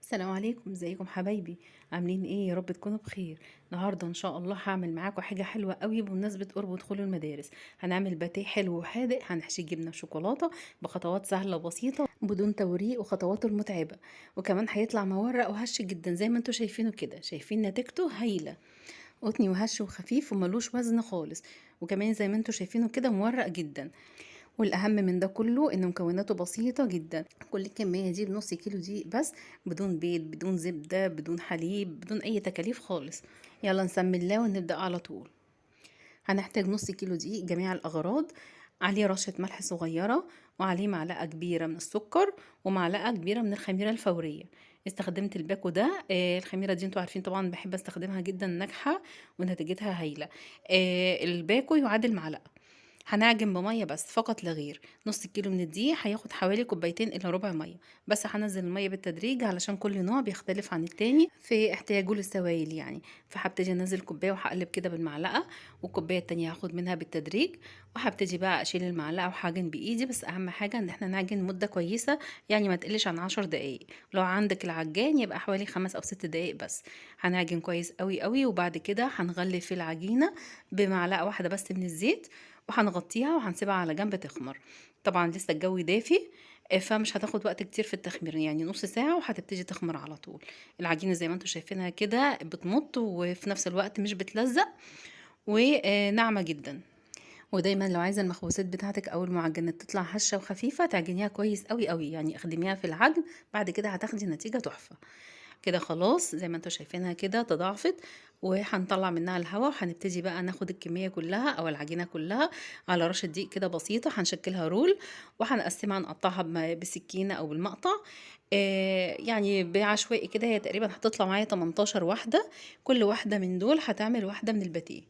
السلام عليكم، ازيكم حبايبي؟ عاملين ايه؟ يا رب تكونوا بخير. النهارده ان شاء الله هعمل معاكم حاجة حلوة قوي بمناسبة قرب دخول المدارس. هنعمل باتيه حلو وحادق، هنحشي جبنه وشوكولاته بخطوات سهلة وبسيطة بدون توريق وخطواته المتعبه، وكمان هيطلع مورق وهش جدا زي ما انتم شايفينه كده. شايفين نتيجته هايلة، قطني وهش وخفيف وملوش وزن خالص، وكمان زي ما انتم شايفينه كده مورق جدا. والاهم من ده كله ان مكوناته بسيطة جدا. كل الكمية دي بنص كيلو دقيق بس، بدون بيض، بدون زبدة، بدون حليب، بدون اي تكاليف خالص. يلا نسمي الله ونبدا على طول. هنحتاج نص كيلو دقيق جميع الاغراض، عليه رشه ملح صغيرة، وعليه معلقه كبيرة من السكر، ومعلقة كبيرة من الخميره الفورية. استخدمت الباكو ده، الخميره دي انتوا عارفين طبعا بحب استخدمها جدا، ناجحة ونتيجتها هايلة. الباكو يعادل معلقه. هنعجن بميه بس فقط لا غير. نص كيلو من الدقيق هياخد حوالي كوبايتين الا ربع مية بس. هنزل المية بالتدريج علشان كل نوع بيختلف عن التاني في احتياجه للسوائل يعني. فهبتدي انزل كوباية وهقلب كده بالمعلقه، والكوبايه التانية هاخد منها بالتدريج، وهبتدي بقى اشيل المعلقة وهعجن بايدي. بس اهم حاجة ان احنا نعجن مده كويسة، يعني ما تقلش عن 10 دقايق. لو عندك العجان يبقى حوالي 5 او 6 دقايق بس. هنعجن كويس قوي قوي، وبعد كده هنغلف العجينة بمعلقه واحدة بس من الزيت، وهنغطيها وهنسيبها على جنب تخمر. طبعا لسه الجو دافي، فمش هتاخد وقت كتير في التخمير، يعني نص ساعة وهتبتدي تخمر على طول. العجينة زي ما انتم شايفينها كده بتمط، وفي نفس الوقت مش بتلزق، وناعمة جدا. ودايما لو عايزة المخبوزات بتاعتك او المعجنات تطلع هشة وخفيفة، تعجنيها كويس قوي قوي، يعني اخدميها في العجن، بعد كده هتاخدي نتيجة تحفة. كده خلاص زي ما انتم شايفينها كده تضاعفت، وهنطلع منها الهواء، وهنبتدي بقى ناخد الكمية كلها او العجينة كلها على رشه دقيق كده بسيطة. هنشكلها رول، وهنقسمها، نقطعها بسكينة او بالمقطع، يعني بعشوائي كده. هي تقريبا هتطلع معايا 18 واحدة، كل واحدة من دول هتعمل واحدة من الباتيه.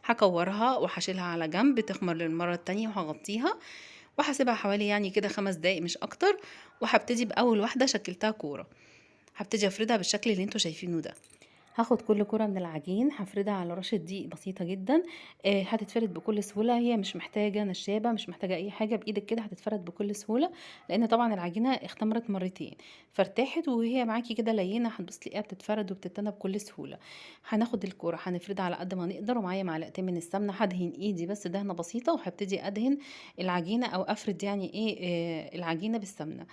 هكورها وهشيلها على جنب تخمر للمرة التانية، وهغطيها وهسيبها حوالي يعني كده 5 دقايق مش اكتر. وهبتدي باول واحدة شكلتها كورة، هبتدي افردها بالشكل اللي انتوا شايفينه ده. هاخد كل كرة من العجين هفردها على رشة دقيق بسيطة جدا، هتتفرد بكل سهولة، هي مش محتاجة نشابة، مش محتاجة اي حاجة، بايدك كده هتتفرد بكل سهولة، لان طبعا العجينة اختمرت مرتين فارتاحت وهي معاكي كده لينة، هتبص تلاقيها بتتفرد وبتتنى بكل سهولة. هناخد الكرة هنفردها على قد ما نقدر، ومعايا معلقتين من السمنة. هدهن ايدي بس دهنة بسيطة، وهبتدي ادهن العجينة او افرد يعني ايه، العجينة بالسمنة،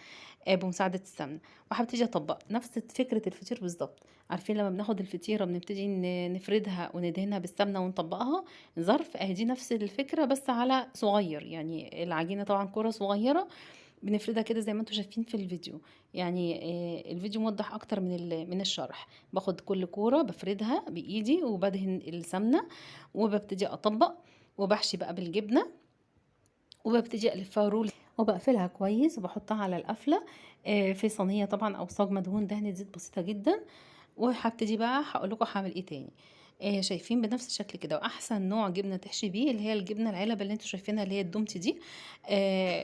بمساعدة السمنة. وهبتدي اطبق نفس فكرة الفطير بالظبط. عارفين لما بناخد الفطيرة بنبتدي نفردها وندهنها بالسمنة ونطبقها ظرف، اهي دي نفس الفكرة بس على صغير، يعني العجينة طبعا كرة صغيرة بنفردها كده زي ما انتم شايفين في الفيديو، يعني الفيديو موضح اكتر من الشرح. باخد كل كورة بفردها بايدي وبدهن السمنة، وببتدي اطبق وبحشي بقى بالجبنة، وببتدي الفها رول وبقفلها كويس، وبحطها على القفلة، في صينية طبعا او صاج مدهون دهنة زيت بسيطة جدا. وهبتدي بقى هقول لكم هعمل ايه تاني. شايفين بنفس الشكل كده. واحسن نوع جبنه تحشي بيه اللي هي الجبنة العلب اللي انتوا شايفينها اللي هي الدومتي دي،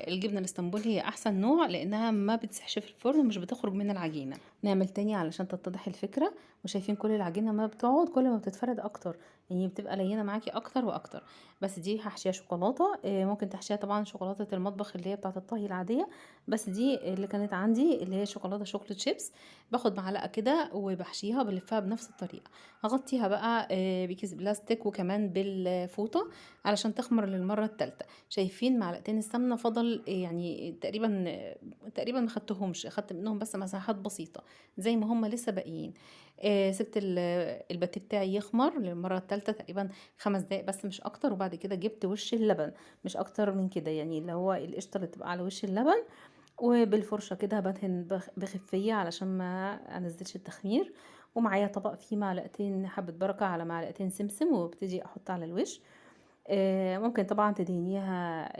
الجبنة الاسطنبولي هي احسن نوع لانها ما بتسحش في الفرن ومش بتخرج من العجينة. نعمل تاني علشان تتضح الفكرة. وشايفين كل العجينة ما بتقعد كل ما بتتفرد اكتر، يعني بتبقى لينه معاكي اكتر واكتر. بس دي هحشيها شوكولاتة، ممكن تحشيها طبعا شوكولاتة المطبخ اللي هي بتاعه الطهي العادية، بس دي اللي كانت عندي اللي هي شوكولاتة chocolate chips. باخد معلقه كده وبحشيها وبلفها بنفس الطريقة. هغطيها بقى، بكيس بلاستيك وكمان بالفوطه علشان تخمر للمرة الثالثة. شايفين معلقتين السمنة فضل، يعني تقريبا ما خدتهمش، خدت منهم بس مساحات بسيطة زي ما هم لسه باقيين. سبت الباتيه بتاعي يخمر للمرة الثالثة تقريبا 5 دقايق بس مش اكتر. وبعد كده جبت وش اللبن مش اكتر من كده، يعني اللي هو القشطه اللي بتبقى على وش اللبن، وبالفرشه كده بدهن بخفيه علشان ما انزلش التخمير. ومعايا طبق فيه معلقتين حبه بركة على معلقتين سمسم، وابتدي احط على الوش. ممكن طبعا تدهنيها،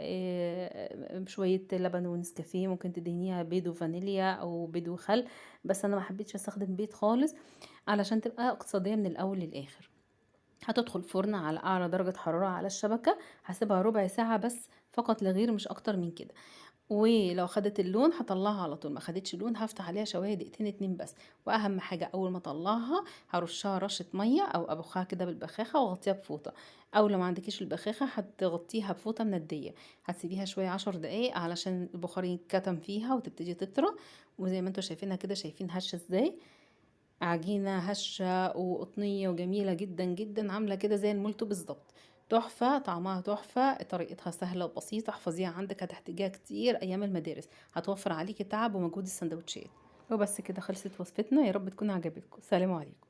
بشوية لبن ونسكافيه، ممكن تدهنيها بيض وفانيليا او بيض وخل، بس انا ما حبيتش استخدم بيض خالص علشان تبقى اقتصادية من الاول للاخر. هتدخل فرن على اعلى درجه حرارة على الشبكة، هسيبها ربع ساعة بس فقط لا غير، مش اكتر من كده. ولو خدت اللون هطلعها على طول، ما خدتش لون هفتح عليها شوايه دقيقتين 2 بس. واهم حاجة اول ما اطلعها هرشها رشه مية او ابخها كده بالبخاخه واغطيها بفوطه، او لو ما عندكيش البخاخه هتغطيها بفوطه منديه، هتسيبيها شوية 10 دقايق علشان البخار يتكتم فيها وتبتدي تطرى. وزي ما انتوا شايفينها كده، شايفين هشه ازاي، عجينه هشه وقطنيه وجميلة جدا جدا، عامله كده زي المولتو بالظبط، تحفة، طعمها تحفة، طريقتها سهلة وبسيطة، احفظيها عندك هتحتاجيها كتير ايام المدارس، هتوفر عليكي تعب ومجهود السندوتشات. وبس كده خلصت وصفتنا، يا رب تكون عجبتكم. سلام عليكم.